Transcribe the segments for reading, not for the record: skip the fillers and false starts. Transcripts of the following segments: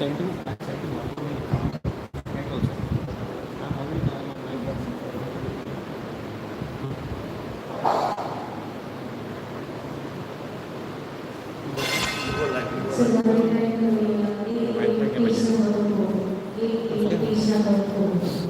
sent you. I sent you one mail that also. I'm having my So gamit tayo ng 8 page number 2. 8 page number 2.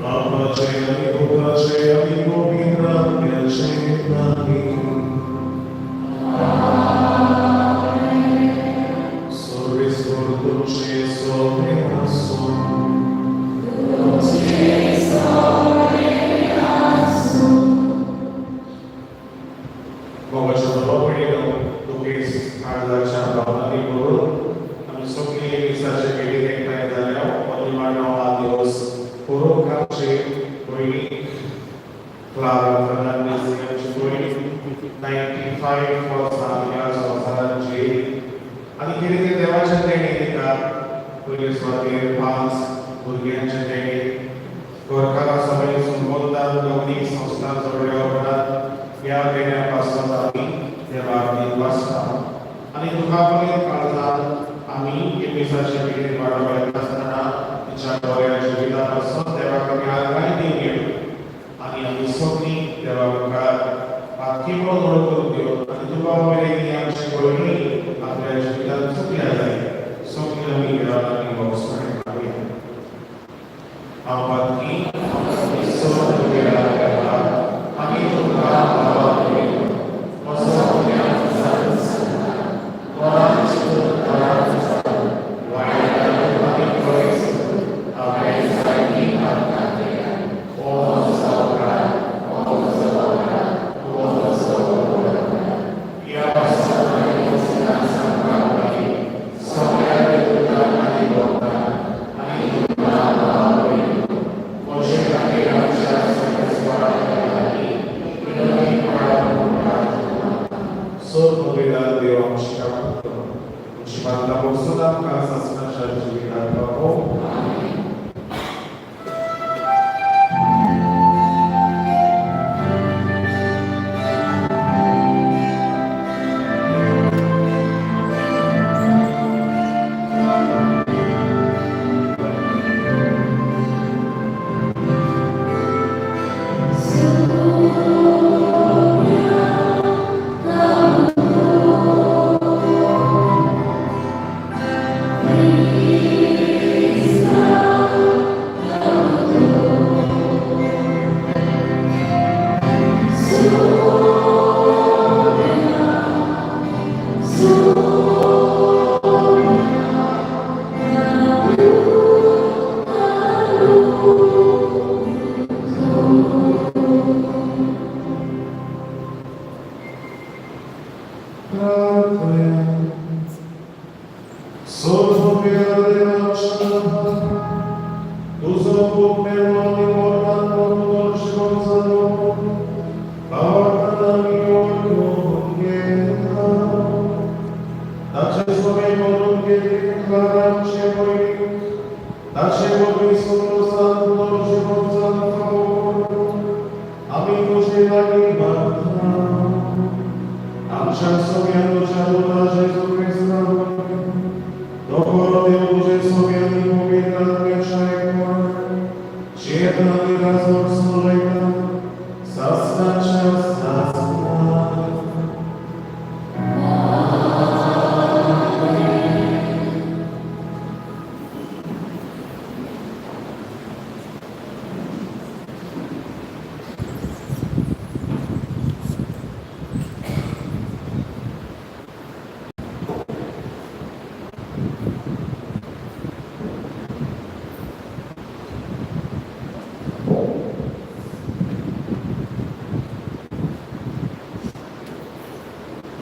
बापाचे आणि पुत्राचे आणि पवित्र आत्म्याचे नावे. सर्वेश्वर तुमचे सोबत असो. मोगाच्या भावा दुखेस्त काळजाच्या भावनांनी भरून आमी सगळीं मिसाचे भेटीक एकठांय जाल्या. निमाणो आदिवस कोरोकाचे भयणीक, क्लारा फर्नांडीस आमची भयण, 95 वर्सां ह्या संवसारात जियेली आनी कितें तें देवाचें देणें दिता. पयले सुवातेर 5 भुरग्यांचें देणें, गोरखारा सगळे संबंदान दोनी संस्था जोडल्या उपरांत ह्या देण्या पासून आमी देवाक दिनवासता आनी दुखापलीत काळजान आमी मिसाचे भेटीन वाडोवप आसतना तिच्या बऱ्या जिविता पासून देवाक आमी आर्गांय दिवया आनी आमी सगळीं देवा मुखार पातकी म्हणून ओळखून दिवन आनी तुका मेरेन ही आमची भयणी आपल्या जिवितांत चुकल्या जाय, सगळीं आमी देवा लागीं भोगसणें मागया. हांव पातकी, देवा, आमी तुमकां म्हजो देव आमची काकूट करूं. तुमची मानता बसून आमकां सासणाच्या जिवितांत पावो. प्रार्थना. तुजो खूब मेलो आनी मरणान मरून शिकोवन जालो. सगळे करून घेतली रातचे पयलीं ताचे वरवीं संतोषान जिवोचान आमी तुजे लागीं मागता आमच्या सगळ्या तुज्या पुता जेजू क्रिस्ता वरवीं तो खरो देव तुजे सगळ्यांनी पवित्र आत्म्याच्या एकपणान जियेता आनी राजवट चलयता सासणाच्या सासणाक.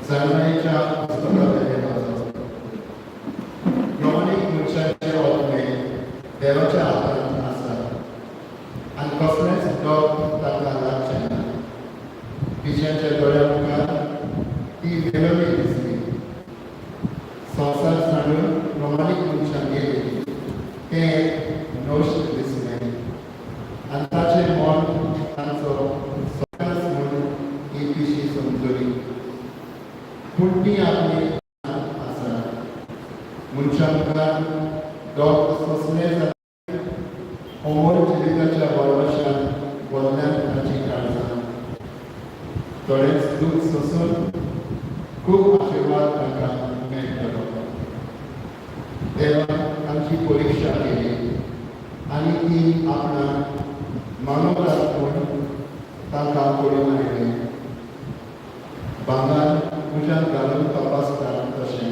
जाणवायेच्या पुस्तकांतलें वाचप. प्रमाणीक मनशाचे आत्मे देवाच्या हातांत आसा आनी कसलेंच दोख तांकां लागचें ना. पिशांच्या दोळ्या मुखार ती वेळोवेळी दिसली. संवसार सांडून प्रमाणीक मनशां गेली तें एक नश्ट दिसलें आनी ताचें मन तांचो सकास म्हूण ही पिशी समजली. पूण ती आपली आसा. मनशां मुखार दोख सोंसले जाल्यार अमर जिविताच्या भरवशान बदल्यान ताची काळजां. थोडेंच दूख सोंसून खूब आशिर्वाद तांकां मेळटलो. देवान तांची परिक्षा केली आनी ती आपणाक मानवतात म्हूण तांकां पळोवन आयलें. भांगर उज्यांत घालून तपासतात तशें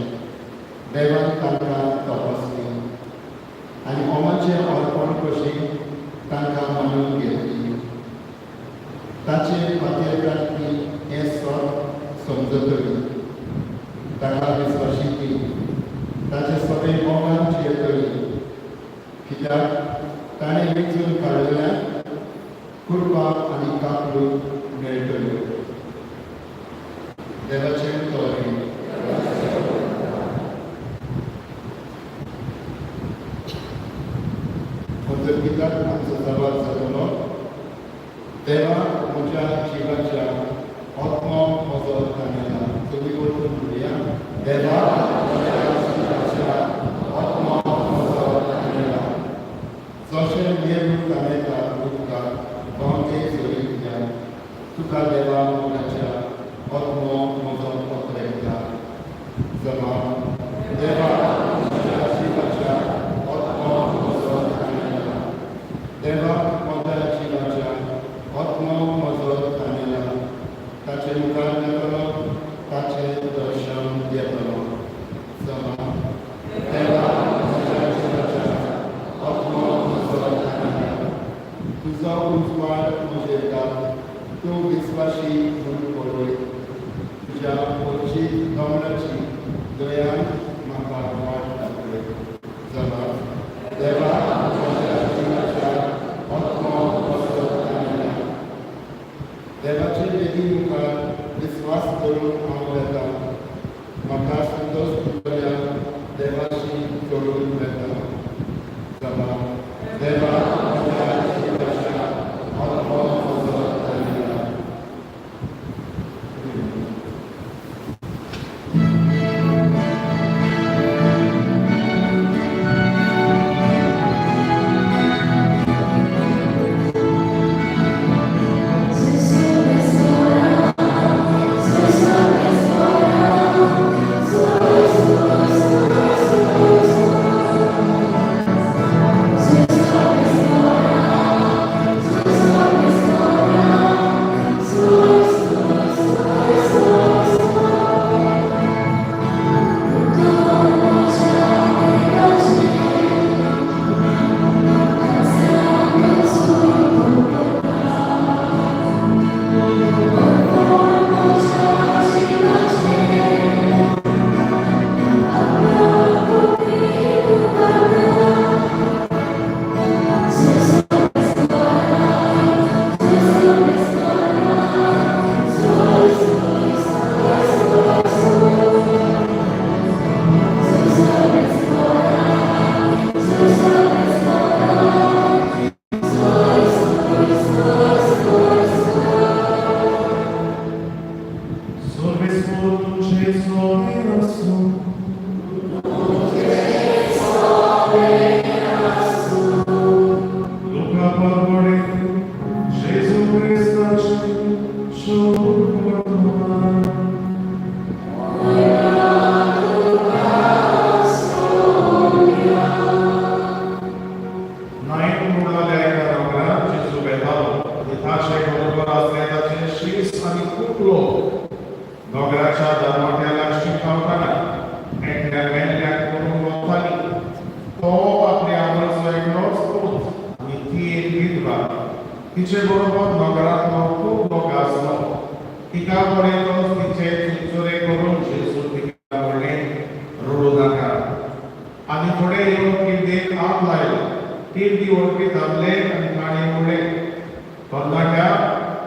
देवान तांकां तपासली आनी होमाचें अर्पण कशी तांकां मानून घेतली. ताचे पातयेकार ती हें सत समजतली, ताका विस्वाशी ती ताचे सगळे मोगान जियेतली. कित्याक ताणें वेंचून काडिल्ल्यान कृपा आनी काकूट मेळटल्यो. देवाचें तोरें. अंतर्गीताक आमचो जबाब जातलो. देवा म्हज्या जिवाच्या आत्मो म्हजो ताणेला. तुमी वचून म्हणया, देवा म्हज्या जिवाच्या आत्मो म्हजो ताणेला. जशें मेरू ताणेता उदकाक भोंवते झरींतल्या, तुका देवा मोगाच्या आत्मो म्हजो पत्रेता. जबाब. देवा म्हज्या जिवाच्या आत्मो म्हजो ताणेला. देवा म्हज्या जिवाच्या आत्मो म्हजो ताणेला. ताचे मुखार येतलो, ताचें दर्शन येतलो. जबाब. देवा म्हज्या जिवाच्या आत्मो म्हजो ताणेला. तुजो उजवाड म्हजेर घाल, तूं विस्वाशी म्हूण पळय. तुज्या वरची दोंगराची दयान म्हाका वाट दाखय. जबाब. देवा म्हज्या जिवाच्या आत्मो म्हजो ताणेला. देवाचे वेदी मुखार विस्वास करून हांव वेता. म्हाका संतोश दितल्या देवाशी जोडून वेता. जबाब. देवा म्हज्या जिवाच्या आत्मो म्हजो ताणेला. Gesù. सोबें आसूं. लुका परवडे जेजू क्रिस्ताचें शुभ वर्तमान. नायक म्हणाल्या एका नगरांत जेजू वेतालो आनी ताचे बरोबर आसले ताचे शीस आनी खूब लोक. नगराच्या दरवाट्या लागशीं पावतना एकल्या मेल्ल्याक व्हरूंक वताली. तो आपल्या आवयचो एकलोच पूत आनी ती एक विधवा. तिचे बरोबर नगरांतलो खूब लोक आसलो. तिका पळयतच तिचे चुरचुरे करून जेजू तिका म्हणलें, रडूं नाका. आनी फुडें येवन किर्देक हात लायलो. किर्दी वळखीत थांबले आनी ताणें म्हणलें, तरणाट्या,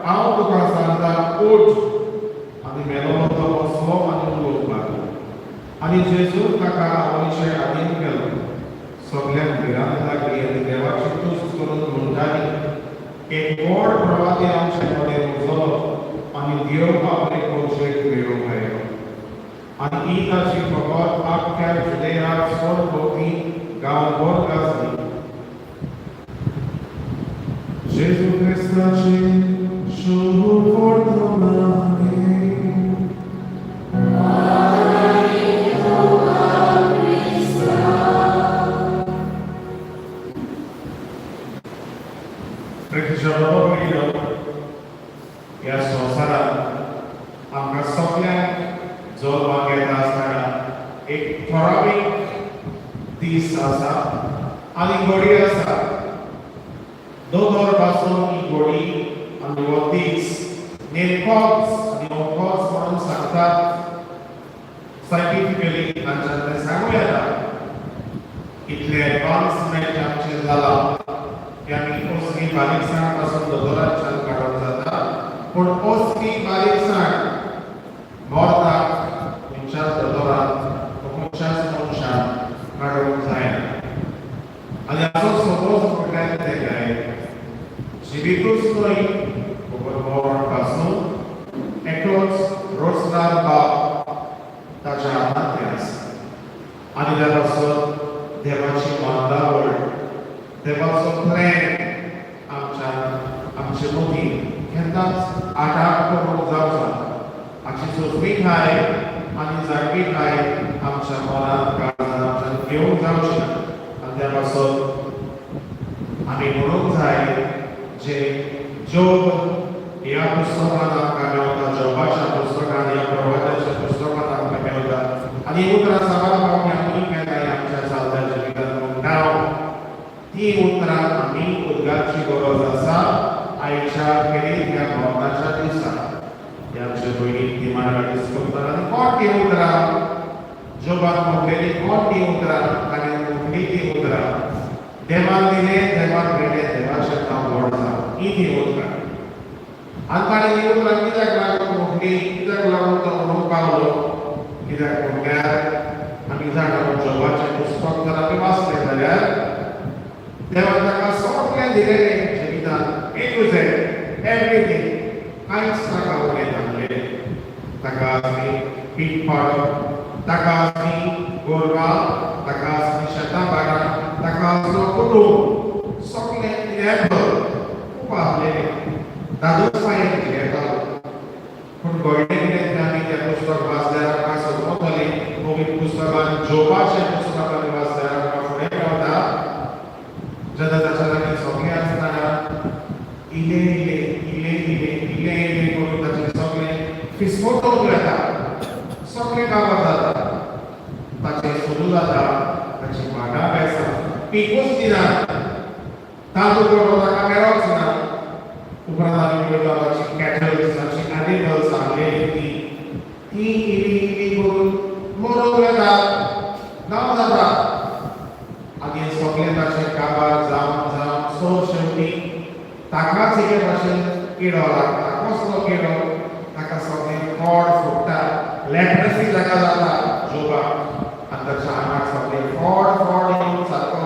हांव तुका सांगता, उठ. आनी मेलोलो तो बसलो आनी उलोवंक लागलो आनी जेजू ताका आवयचे आदीन केलो. सगल्यांक भिरांत लागली आनी देवाची तुस्त करून म्हणटाली, एक व्हड प्रवादी आमचे मदें उजलो आनी देव आपले पोरशेक मेळूंक आयलो. आनी ही ताची खबर आख्ख्या जुदेयाक सरभोंवती गांवभर गाजली. जेजू क्रिस्ताचें शुभ वर्तमान. प्रेक्षक भयणीनो, ह्या संवसारांत आमकां सगल्यांक जल्माक येता आसतना एक ठरावीक दीस आसा आनी घडी आसा. दोतोर पासून ही घडी आनी हो दीस नेमकोच आनी अमकोच म्हणून सांगतात. सायंटिफिकली तांच्यान तें सांगूं येता. इतलें एडवान्समेंट आमचें जालां की आमी असली बारीकसाण पासून दोतोरांच्यान काडप जाता, पूण असली बारीकसाण मरताक खंयच्याच दोतोरान, खंयच्याच मनशान काडूंक जायना. आनी हाचो समज म्हटल्यार कितें काय, जिवितूच न्हय, बगर मरण पासून एकलोच रोजगार बाप ताच्या हातांत तें आसा. आनी त्या पासून देवाची बांदावळ, देवाचो प्लॅन आमच्या आमचे मदीं केन्नाच आटाप करूंक जावचो ना हाची सोजमिकाय आनी जाणविकाय आमच्या मनात, काळजान आमच्यान घेवंक जावची ना. आनी त्या पासून आमी म्हणूंक जाय, जे जोब ह्या पुस्तकान आमकां मेवता, जोबाच्या पुस्तकान, ह्या प्रवादाच्या पुस्तकान आमकां मेवता आनी ही उतरां साबार फावटी आमी केन्नाय आमच्या चालत्या जिवितांत म्हणटा, ती उतरां आमी उद्गारची गरज आसा आयच्या खेरीत ह्या मरणाच्या दिसा. ह्या आमच्या भयणीक दिमाग करता आनी कोण ती उतरां जोबान म्हटलेली, कोण ती उतरां ताणें म्हटली ती उतरां, देवान दिलें, देवान घेतलें, देवाचें नांव व्हड जावं, ही ती उतरां. आनी ताणें ही उतरां कित्याक लागून म्हटली, कित्याक लागून तो म्हणूंक पावलो? कित्याक म्हटल्यार आमी जाणा, जोबाचें पुस्तक जर आमी वाचलें जाल्यार देवान ताका सगळें दिलेलें जिवितांत, ए टू झेड एवरीथींग. कांयच ताका उणें नासलें. ताका आसली पीक पाडप, ताका आसली गोरवां, ताका आसली शेतां भाटां, ताका आसलो कुटूंब, सगळें एबल खूब आसलेलें. धादोसकायेन जियेतालो. पूण घडलें कितें तें आमी तें पुस्तक वाचल्यार आमकां समजतलें. पवित्र पुस्तकान, जोबाचें पुस्तक आमी वाचल्यार आमकां फुडें मेळटा, जेन्ना ताच्या लागीं सगळें आसतना इल्लें इल्लें इल्लें इल्लें इल्लें इल्लें करून ताचें सगळें फिसमटून वेता, सगळें काबार जाता, ताचें सुरू जाता, ताची भाटां बेसां पिकूच दिना, तांदूळ गोडो ताका मेळोच ना. उपरांत आमी पळयता, ताची कॅटल्स, ताची एनिमल्स आसलेली ती ती इली इली करून मरून वेतात, ना जाता. आनी सगळें ताचें काबार जावन जावन सो शेवटी ताकाच एके भाशेन किडो लागता. कसलो किडो? ताका सगळें कोड फुट्टा, लेप्रसी ताका जाता जोबाक आनी ताच्या आंगाक सगळें फोड फोड येवन सारको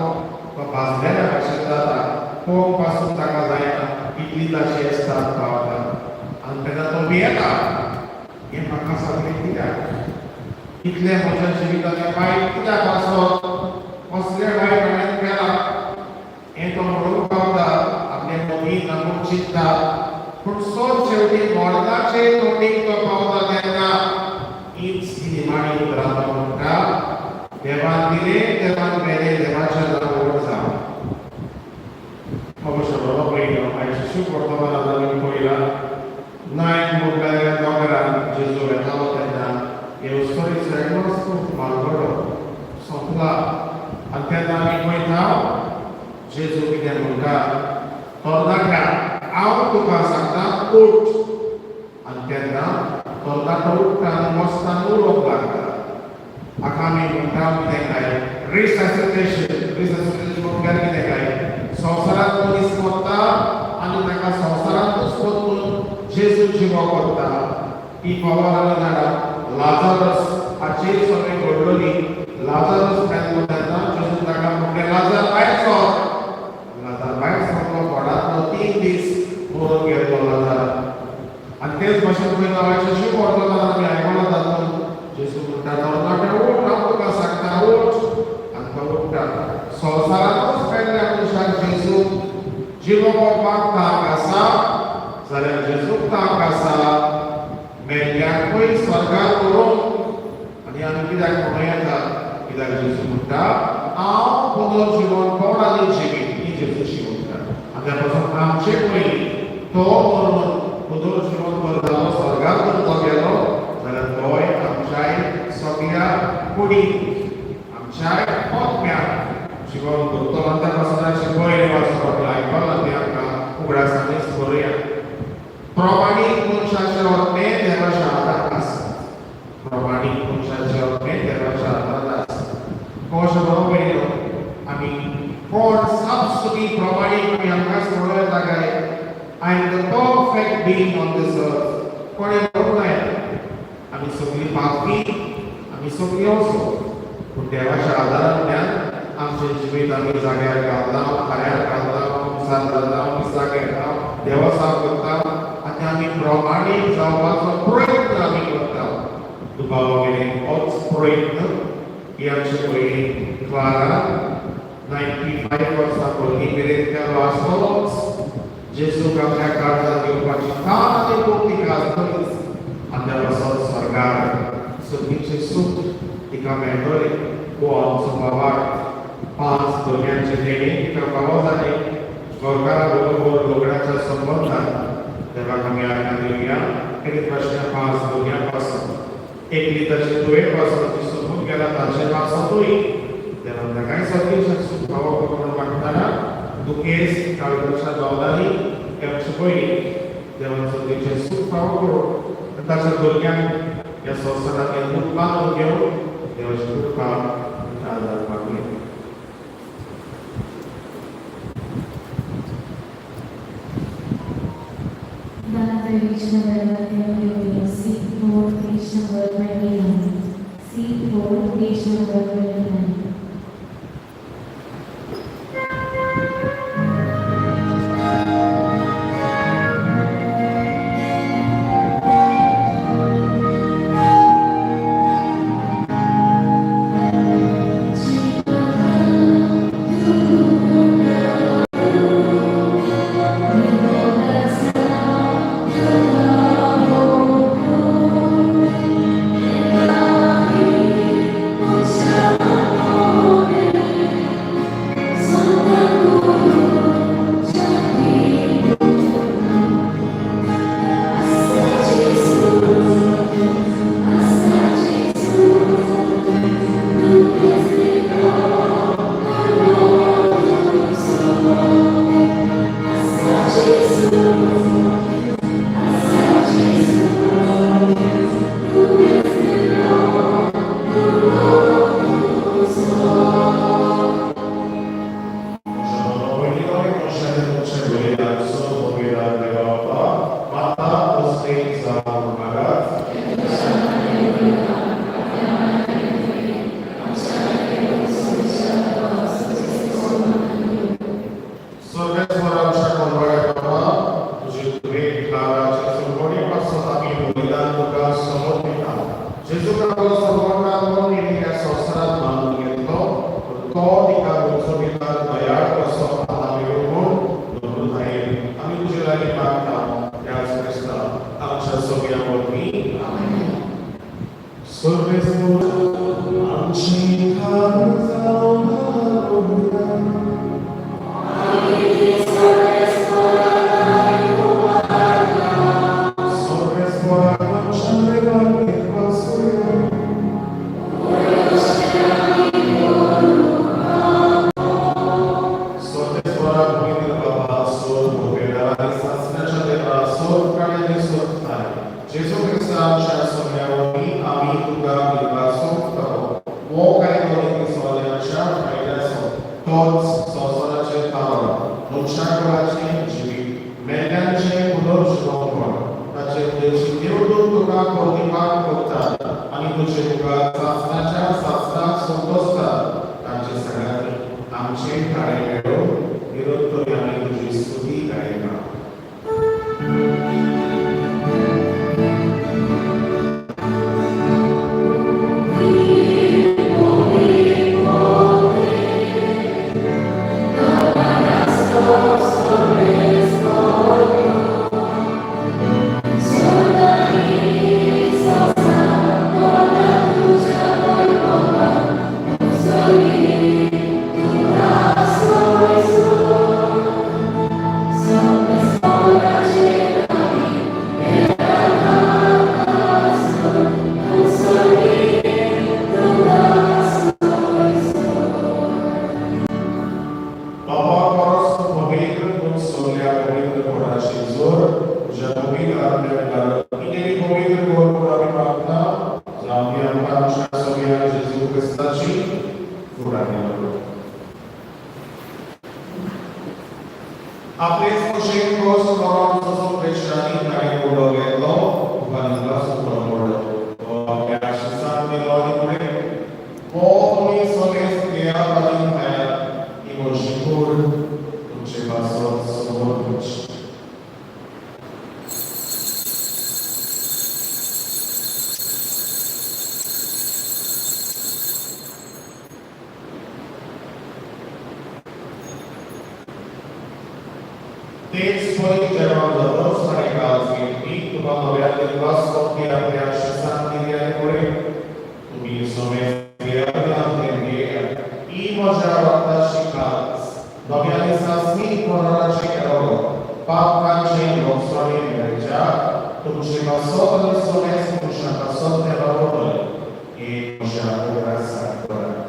तो भाजलेल्या भाशेन जाता. पळोवंक पासून ताका जायना इतली ताची एस्ताद पावता. आनी तेन्ना तो भियेता, हें म्हाका सगळें कित्याक? इतलें म्हज्या जिविताचें वायट कित्याक आसत, कसलें वायट हांवें केलां हें तो म्हणूंक पावता, आपले मतीन आपूण चिंतता. पूण सोद शेवटी मरणाचे तोंडीक तो पावता तेन्ना हीच ही निमाणी उतरां तो म्हणटा, देवान दिलें देवान व्हेलें, देवाच्या नांव व्हड जावं. अवश्य बाबा पयलो आयज शिशू वर्तमानात आमी पळयला नायन म्हणल्यार दोंगरान जेजू वेतालो तेन्ना येवस्तरीचो एकलोच पूत मालगडो सोंपला. आनी तेन्ना आमी पळयता जेजू कितें म्हणटा, तरणाट्या हांव तुका सांगता उठ. आनी तेन्ना तरणाटो उठ्ठा आनी बसता आनी उलोवंक लागता. हाका आमी म्हणटा कितें काय रिससिटेशन. रिससिटेशन म्हणल्यार कितें काय, संवसारांत मनीस मरता आनी ताका संवसारांतूच परतून जेजू जिवो करता. ही खबर आमी जाणा. लाजारस हाचेर सगळें घडलोली. लाजारस मेल्लो तेन्ना जेजू ताका म्हणलें, लाजार भायर सर. लाजार भायर सरलो, घोडांतलो 3 दीस मरून गेल्लो लाजार. आनी तेच भाशेन पळय नांवाचें शिव वर्तमान आमी आयकलां तातूंत जेजू म्हणटा, तरणाटे उठ, हांव तुका सांगता उठ. आनी तो उठ्ठा. संवसारांतूच मेल्ल्या मनशाक जेजू जिवो करपाक तांक आसा जाल्यार जेजूक तांक आसा मेल्ल्याकूय स्वर्गार व्हरूंक. आनी आमी कित्याक म्हणूं येता, कित्याक जेजू म्हणटा हांव पुनर्जिवन कोण आनी जिवीत, ही जेजूची उतरां. आनी त्या पासून आमचे पयलीं तो मरून पुनर्जिवन करतालो, स्वर्गार जर तो गेलो जाल्यार तोय आमच्याय सगळ्या कुडीक, आमच्याय आत्म्याक जिवन करतलो. आनी त्या पासून आमचे पयलें वाचूं आयकलां तें आमकां उगडासांनीच बरोवया. प्रमाणीक मनशाचें आत्मे देवाच्या हातांत आसा. प्रमाणीक मनशाचें आत्मे देवाच्या हातांत आसा. कशें बरोबर पयलो आमी कोण सापसुकी प्रमाणीक आमी आमकांच म्हणूं येता काय, I am the perfect being on this earth? कोणें म्हणूंक जायना. आमी सगळीं पापी, आमी सगळीं असो. पूण देवाच्या आदारांतल्यान आमचें जिवीत आमी जाग्यार घालता, खऱ्यार घालता, संवसार जाता, मिसाक येता, देवसांव करता आनी आमी प्रमाणीक जावपाचो प्रयत्न आमी करता. दुबावा गेले होच प्रयत्न ही आमचे पयलीं क्लारा 95 वर्सां पयलीं मेरेन केलो आसतलोच. जेजूक आपल्या काळजांत घेवपाची तान आनी भूक तिका आसतलीच. आनी त्या पासत स्वर्गार सगळीचें सूख तिका मेळटलें हो आमचो भावार्थ. 5 भुरग्यांचे देणें तिका फावो जालें. गोरकारा बरोबर लग्नाच्या संबंदान देवाक आमी आर्गां दिवया. एक प्रश्न 5 भुरग्यां पासून, एकली ताची धुवे पासून ती सोंपून गेला ताचे पासतूय देवान ताकाय सगळीं सूख फावो करून मागतना दुखेस काळजाच्या दोनांनी आमचे पयलीं देवान सगळीचें सूख फावो करून ताच्या भुरग्यांक ह्या संवसारांत दूख बांदून घेवन देवाची कृपा आदार मागुया. Page number C4, page number 29. C4, page number 29. तोच संवसाराचें तारण, मनशाकुळाचें जिवीत, मेल्ल्यांचें पुनर्जिवनपण, ताचे उद्देशी देवदूत तुका प्रतिमान करतात आनी तुजे मुखार सासणाच्या सासणाक संतोषतात. तांचे सगळ्यांनी आमचे कार्य मेळोवन निरंतर आमी तुजी स्तुती गायता. बाबा परस पवित्र सोल्या पवित्र कोणाची जोर तुज्या पवित्र आत्म्या इलेली पवित्र करून आमी मागता, जावं आमकां आमच्या सोम्या जेजू क्रिस्ताची फुडारी. आपलेच कुशीक खोस करून जसो प्रेक्षांनी ताणें उलो घेतलो, तुका निग्लास उलो पडलो, तो आपल्या आशिसान दिलो आनी म्हळें, हो तुमी सगळे घेयात आनी खायात, ही म्हजी कूड तुमचे पासत समर्पित. तेच परी जेवण जातच ताणें काळज घेतली, तुका नव्या दिवस ती आपल्या आशिसान दिली आनी म्हळें, तुमी समेस्त घेयात आनी घेयात, ही म्हज्या रक्ताची काळज, नव्या दिसा कराराचें केलो, पापकांचे लोकसाणी मेळच्या तुमचे पासत आनी समेस्त मनशां पासत तें वापरतलें. हे म्हज्या उगडासाक करात.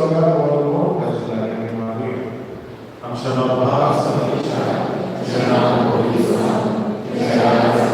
स्वर्गार व्हर म्हूण ताचे लागीं आमी मागुया. आमच्या बाबा स्वर्गाच्या, तुजें नांव पवित्र जावं, तुजें राज्य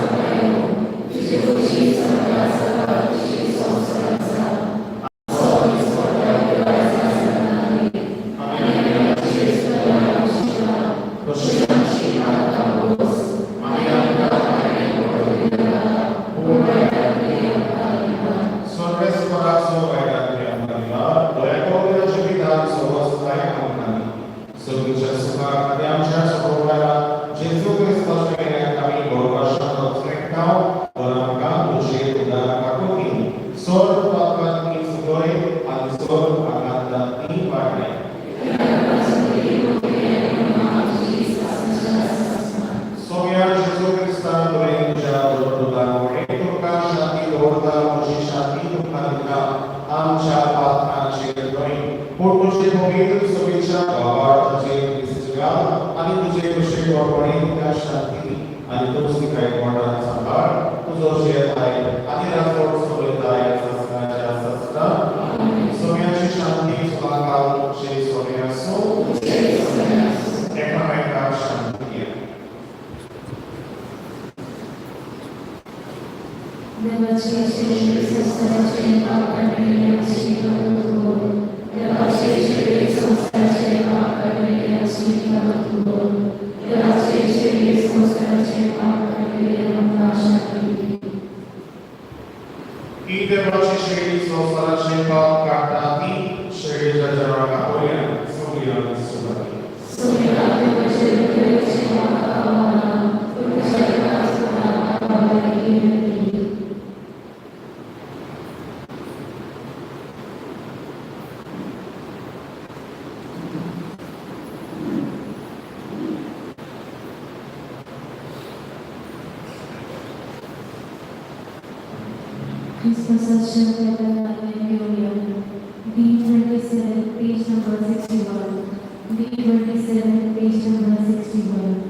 B27, page number 61. B27, page number 61.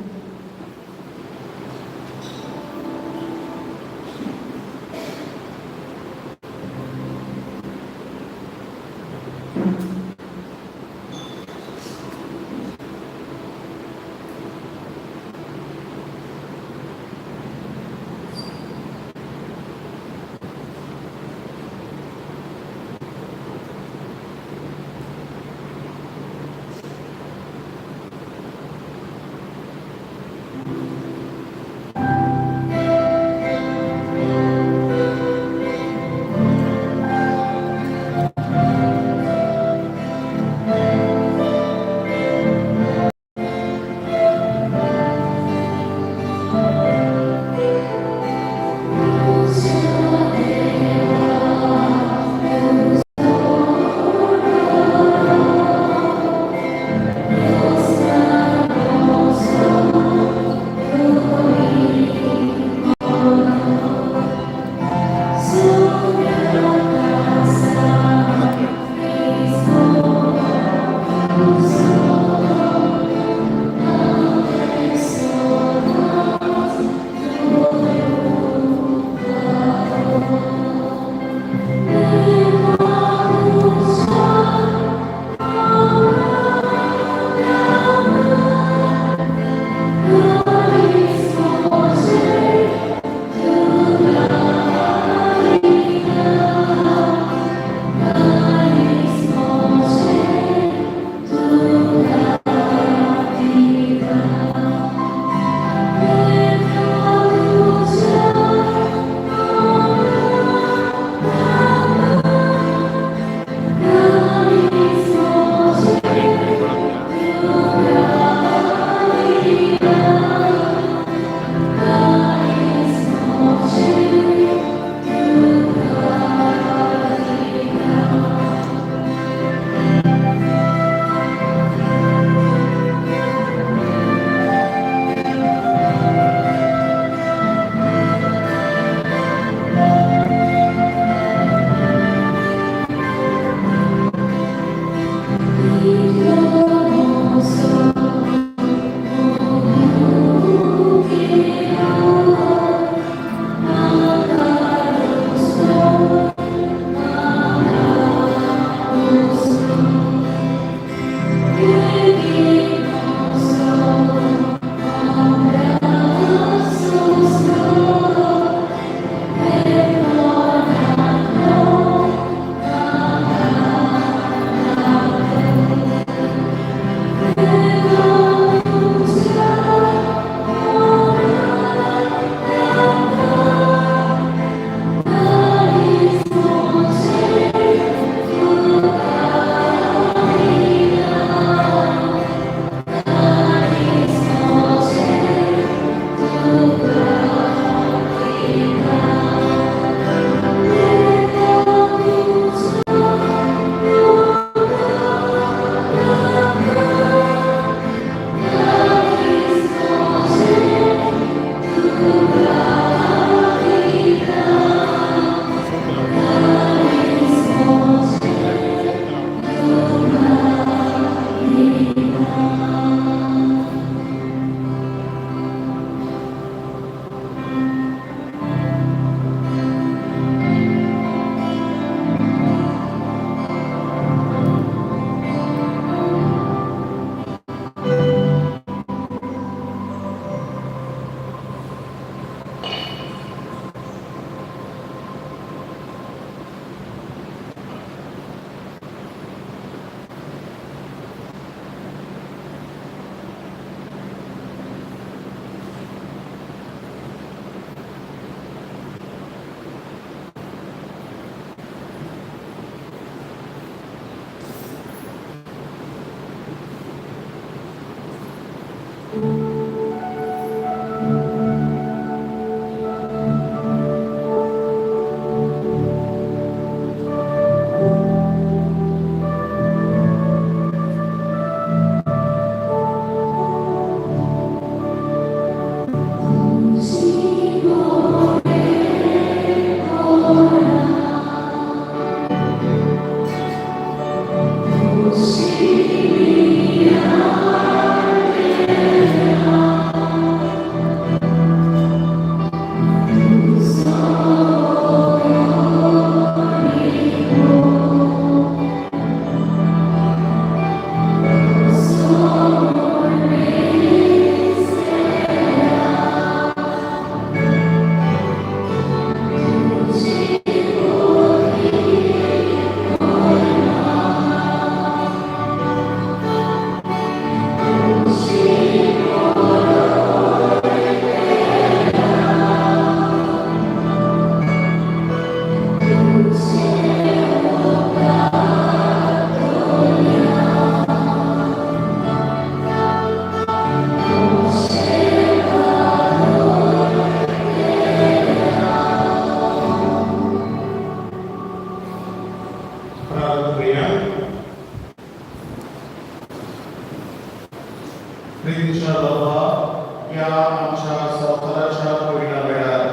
ह्या आमच्या संवसाराच्या पयल्या वेळार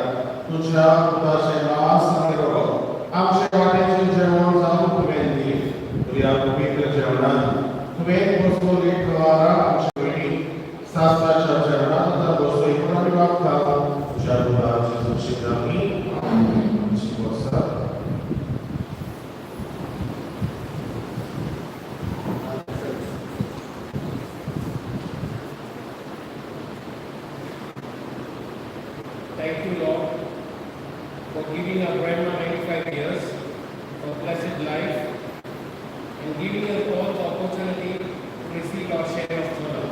तुज्या पुताचें मांस आनी रगत आमच्या वाटेचें जेवण जावन तुवें दी. तुज्या पवित्र जेवणान तुवें बसवली कवारा आमच्या भयणी शास्त्राच्या जेवणात आतां बसोय म्हूण आमी मागता तुज्या पुताच्या सुशिदांनी. आमची बसा. Thank you, Lord, for giving our grandma 95 years of blessed life and giving us all the opportunity to receive our share of honor.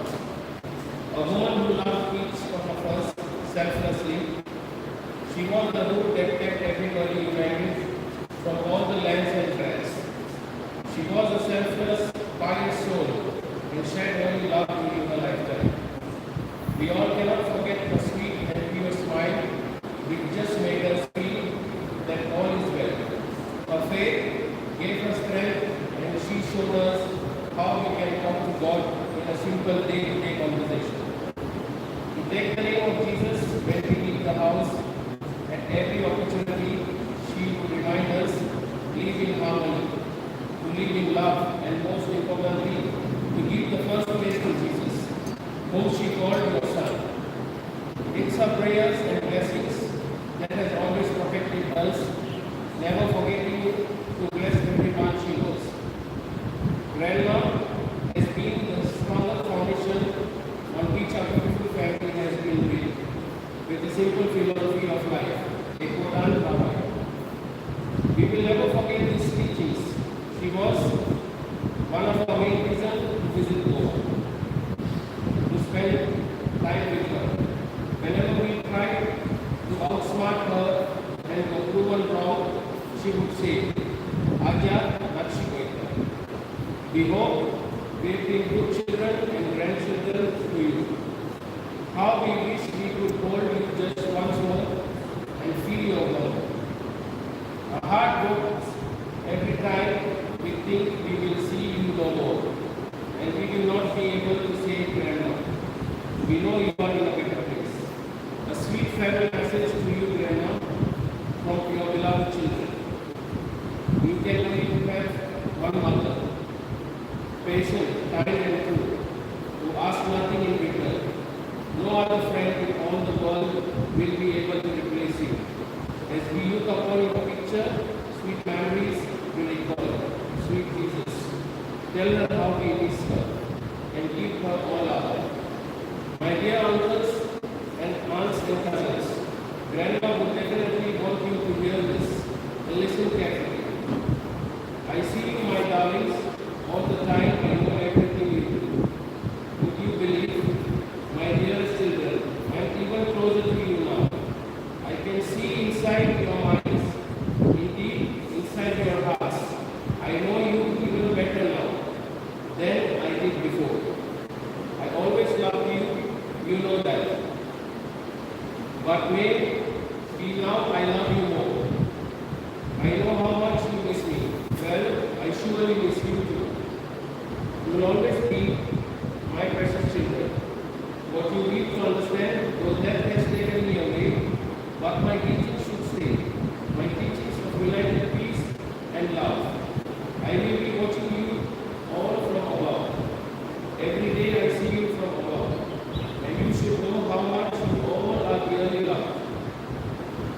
A woman who loved each one of us selflessly. She was the root that kept everybody united from all the lands and tribes. She was a selfless, pious soul and shared only love during her lifetime. We all cannot forget her sweet and pure smile, which just made us feel that all is well. Her faith gave her strength, and she showed us how we can come to God in a simple day-to-day conversation. To take the name of Jesus when we leave the house, at every opportunity, she would remind us, live in harmony, to live in love, and most importantly, to give the first place to Jesus, whom she called your son. It's her prayers and blessings that has always protected us, never forgetting to bless everyone she knows. Grandma has been the strongest foundation on which our beautiful family has been built, with the simple philosophy of life, Ekotan Bhavai. We will never forget these teachings. She was one of our main reasons to visit Goa, to spend time with her. Whenever we tried to outsmart her and were proven wrong, she would say, Aja Nakshi Goita. We hope we have been good children and grandchildren to you. How we wish we could hold you just once more and feel your warmth. Our heart goes every time we think we will see you no more, and we will not be able to say grandma. We know you are in a better place. A sweet farewell message to you, grandma, from your beloved children. You can only have one mother, patient, kind and true, who asks nothing in return. No other friend in all the world will be able to replace you. As we look upon your picture, sweet memories we recall. Sweet Jesus, tell her how we miss her and give her all our love. My dear uncles and aunts and cousins, Grandma would definitely want you to hear this and listen carefully. I see you, my darlings, all the time. I know everything you do. Would you believe, my dearest children, I am even closer to you now. I can see inside your minds, indeed, inside your hearts. I know you even better now than I did before. I always loved you, you know that. But may be now I love you more. I know how much you miss me. Well, I surely miss you too. You will always be my precious children. What you need to understand, though death has taken me away, but my teachings should stay. My teachings of united peace and love. I will be watching you all from above. Every day I see you from above. And you should know how much you all are dearly loved.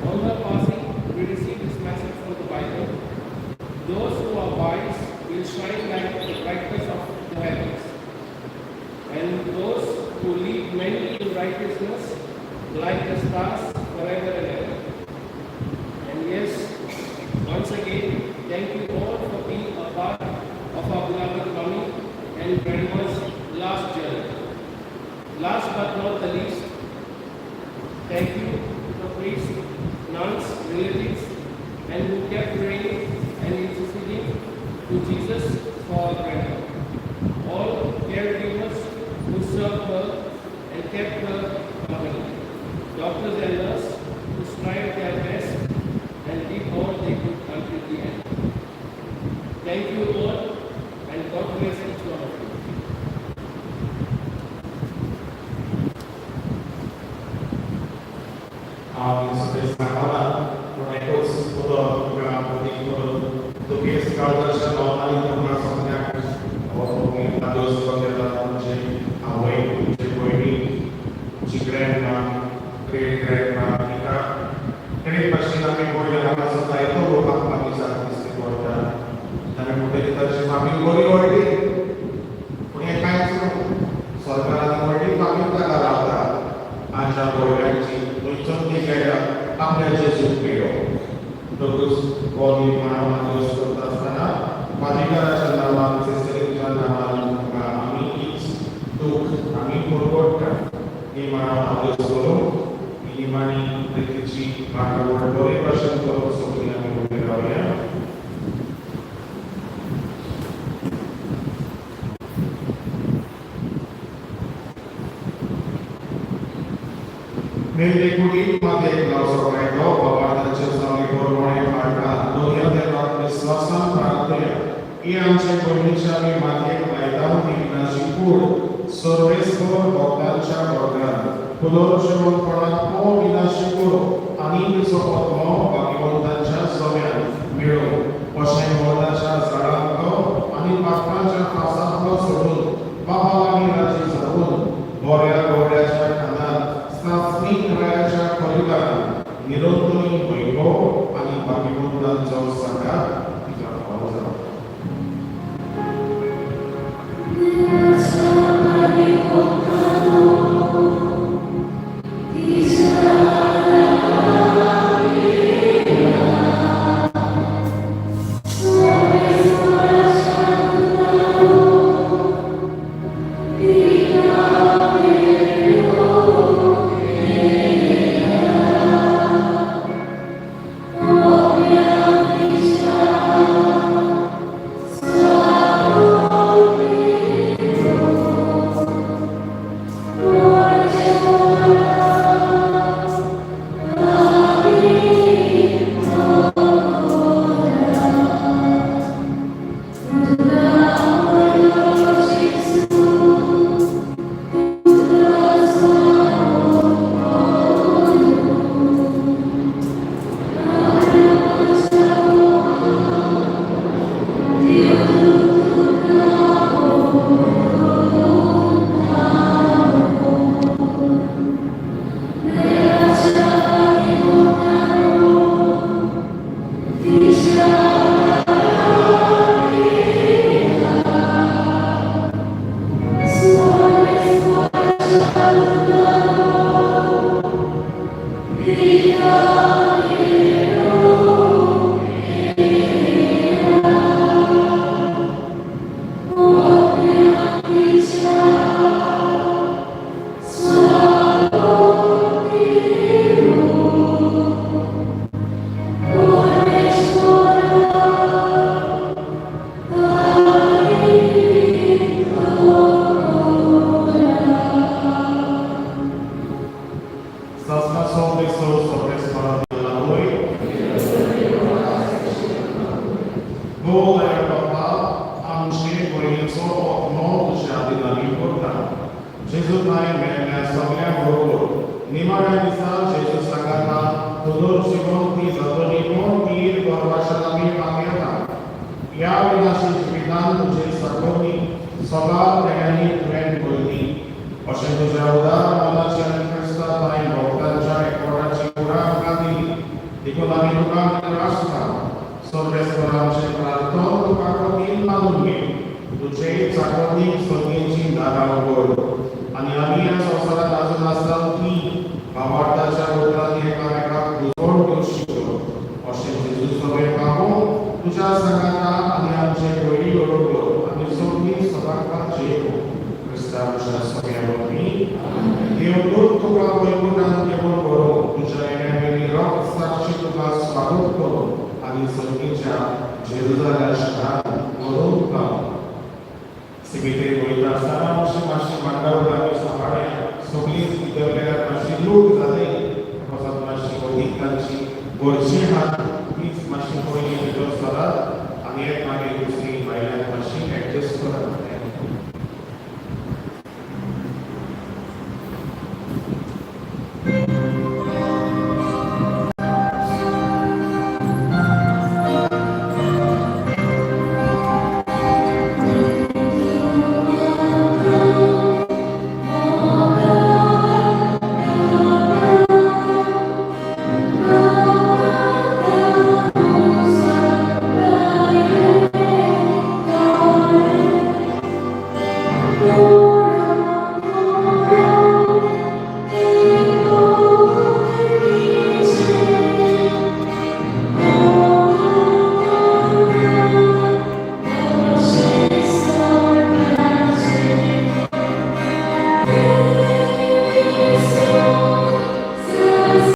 On her passing, we receive this message from the Bible. Those who are wise will shine like the brightness of the heavens, and those who lead many in righteousness like the stars forever and ever. And yes, once again, thank you all for being a part of our beloved mommy and grandma's last journey. Last but not the least, thank you to the priests, nuns, relatives, and who kept praying and interceding to Jesus for our grandma. All caregivers who served her and kept her company. Doctors and nurses who strived their best and did all they could until the end. Thank you all, and God bless each one of you. हांव सांगना पूण एकूच उतर तुका प्रतीक करून तुगेच काळजाच्या भावनांनी तुमकां सगळ्यांक आदोस करता. तुमचे आवय, तुमचे भयणी, तुमची ग्रँड मा, ग्रेट ग्रँड मा, तिका तेणे भाशेन आमी व्हडल्या हांगा जायतो लोक आमकां दिसाक दिश्टी पडटा. आमी म्हणटकीर ताची फामील बरी व्हडली, पूण हें कांयच न्हू. सरकारान व्हडली फामील ताका रावता. आमच्या भुरग्यांची खंयचोच ती गेल्या आपल्या जेजूक मेळ्ळो. म्हणटकूच हो निर्माण आदोस करता आसतना पादिकाराच्या नांवान, सिस्टरीच्या नांवान तुमकां आमी हीच दूख आमी परवडटा. निमाणो आदोस करूंक ही निमाणी रितीची मांडावळ बरे भाशेन करून सगळीं आमी उबी रावया. मेल्ले कुडीक मातयेक लावचो कायदो बाबाच्या जावं बरोवणे हाडटा. दोनया देवाक विस्वासान प्रार्थया ही आमचे भयणीच्या आमी मातयेक लायता ती विनाशी कूड सर्वेस्पर भक्तांच्या वर्गान पुनर्जिवंतपणात ओ विनाशी करो आनी तिचो आत्मो भाग्यवंतांच्या जम्यान मेळो. अशें मरणाच्या झाडांतलो आनी पातकाच्या फासांतलो सोडून बाबा लागीं राजी जावन बऱ्या गवड्याच्या खांदार सासणीक रायाच्या परिवारान निरंतरी वैभव आनी भाग्यवंतांचो सांगात तिका फावो जावं. Salvação de sobre निमाण्या दिसा जेजू सांगाता पुनर्जिवंती जातली म्हूण ती परवाशान आमी मागयता. ह्या विनाशी जिवितान तुजे सगळी सगळ्या तेण्यांनी तुवें भरली अशें तुज्या उदार मनाची आनी क्रिस्ता ताई भक्तांच्या एकवटाची कुडा आमकां दिली. देखून आमी तुका राष्ट्रा सर्वेस्पर आमचें प्रार्थना तुका कठीण मानून घे. तुजे चाकोतीक सर्गेची दारां उगड आनी आमी ह्या संवसारांत आजून आसता ती भावार्थाच्या उतरांनी एकामेकाक बुजवण घेवंक शिकलो. अशें जेजू सगळें पावों तुज्या सांगाता आनी आमचे पयली बरोबर आनी सगळीं सदांकाळ जेव क्रिस्तांच्या सगळ्या वरवीं. देवदूत तुका वैकुंठान घेवन करूं तुज्या येण्या रक्त साक्षी तुका स्वागत करूं आनी सर्गीच्या जेरुजाल्या शहरांत व्हरून पावूं. सिमितेर वयता आसतना मातशी मातशी मांडावळ आमी सांबाळया. सगळींच भितरल्या मातशी लूट.